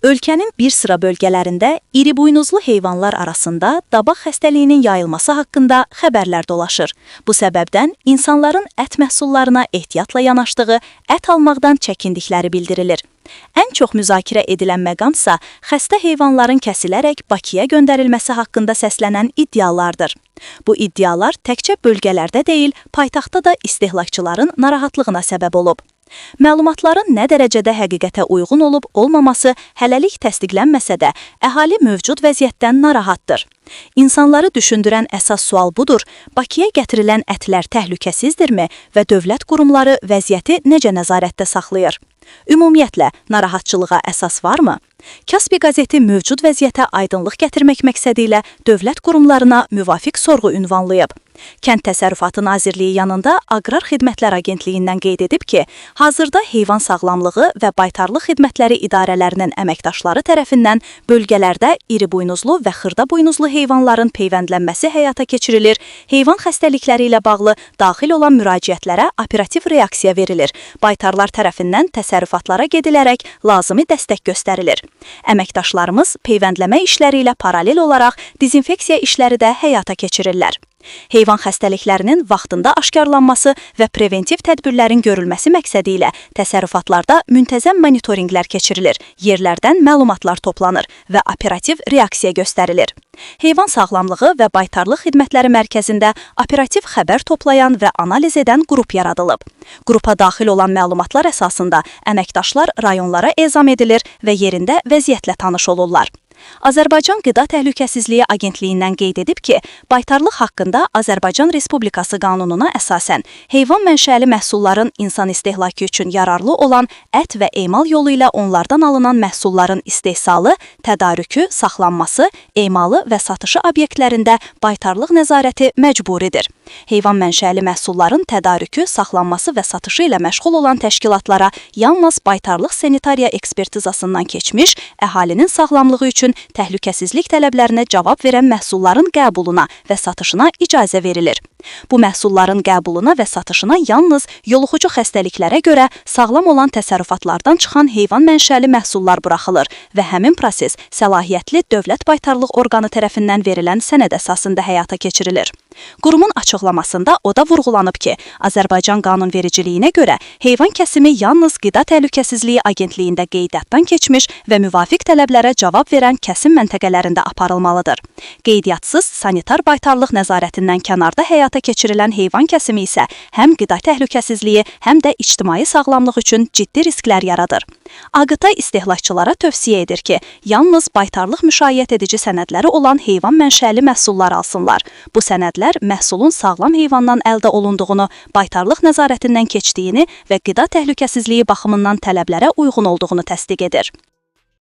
Ölkənin bir sıra bölgələrində iribuynuzlu heyvanlar arasında dabaq xəstəliyinin yayılması haqqında xəbərlər dolaşır. Bu səbəbdən insanların ət məhsullarına ehtiyatla yanaşdığı, ət almaqdan çəkindikləri bildirilir. Ən çox müzakirə edilən məqamsa xəstə heyvanların kəsilərək Bakıya göndərilməsi haqqında səslənən iddialardır. Bu iddialar təkcə bölgələrdə deyil, paytaxtda da istehlakçıların narahatlığına səbəb olub. Məlumatların nə dərəcədə həqiqətə uyğun olub olmaması hələlik təsdiqlənməsə də, əhali mövcud vəziyyətdən narahatdır. İnsanları düşündürən əsas sual budur: Bakıya gətirilən ətlər təhlükəsizdirmi və dövlət qurumları vəziyyəti necə nəzarətdə saxlayır? Ümumiyyətlə, narahatçılığa əsas varmı? Kaspi qəzeti mövcud vəziyyətə aydınlıq gətirmək məqsədi ilə dövlət qurumlarına müvafiq sorğu ünvanlayıb. Kənd Təsərrüfatı Nazirliyi yanında Aqrar Xidmətlər Agentliyindən qeyd edib ki, hazırda heyvan sağlamlığı və baytarlıq xidmətləri idarələrinin əməkdaşları tərəfindən bölgələrdə iri buynuzlu və xırda buynuzlu heyvanların peyvəndlənməsi həyata keçirilir, heyvan xəstəlikləri ilə bağlı daxil olan müraciətlərə operativ reaksiya verilir. Baytarlar tərəfindən təsərrüfatlara gedilərək lazımi dəstək göstərilir. Əməkdaşlarımız peyvəndləmə işləri ilə paralel olaraq dezinfeksiya işləri də həyata keçirirlər. Heyvan xəstəliklərinin vaxtında aşkarlanması və preventiv tədbirlərin görülməsi məqsədi ilə təsərrüfatlarda müntəzəm monitorinqlər keçirilir, yerlərdən məlumatlar toplanır və operativ reaksiya göstərilir. Heyvan sağlamlığı və baytarlıq xidmətləri mərkəzində operativ xəbər toplayan və analiz edən qrup yaradılıb. Qrupa daxil olan məlumatlar əsasında əməkdaşlar rayonlara ezam edilir və yerində vəziyyətlə tanış olurlar. Azərbaycan Qida Təhlükəsizliyi Agentliyindən qeyd edib ki, baytarlıq haqqında Azərbaycan Respublikası qanununa əsasən heyvan mənşəli məhsulların insan istehlakı üçün yararlı olan ət və emal yolu ilə onlardan alınan məhsulların istehsalı, tədarükü, saxlanması, emalı və satışı obyektlərində baytarlıq nəzarəti məcburidir. Heyvan mənşəli məhsulların tədarükü, saxlanması və satışı ilə məşğul olan təşkilatlara yalnız baytarlıq sanitariya ekspertizasından keçmiş, əhalinin sağlamlığı üçün təhlükəsizlik tələblərinə cavab verən məhsulların qəbuluna və satışına icazə verilir. Bu məhsulların qəbuluna və satışına yalnız yoluxucu xəstəliklərə görə sağlam olan təsərrüfatlardan çıxan heyvan mənşəli məhsullar buraxılır və həmin proses səlahiyyətli dövlət baytarlıq orqanı tərəfindən verilən sənəd əsasında həyata keçirilir. Qurumun açıqlamasında o da vurğulanıb ki, Azərbaycan qanunvericiliyinə görə heyvan kəsimi yalnız Qida Təhlükəsizliyi Agentliyində qeydiyyatdan keçmiş və müvafiq tələblərə cavab verən kəsim məntəqələrində aparılmalıdır. Qeydiyyatsız sanitar baytarlıq nəzarətindən kənarda həyata keçirilən heyvan kəsimi isə həm qida təhlükəsizliyi, həm də ictimai sağlamlıq üçün ciddi risklər yaradır. AQTA istehlakçılara tövsiyə edir ki, yalnız baytarlıq müşayiət edici sənədləri olan heyvan mənşəli məhsullar alsınlar. Bu sənədlər məhsulun sağlam heyvandan əldə olunduğunu, baytarlıq nəzarətindən keçdiyini və qida təhlükəsizliyi baxımından tələblərə uyğun olduğunu təsdiq edir.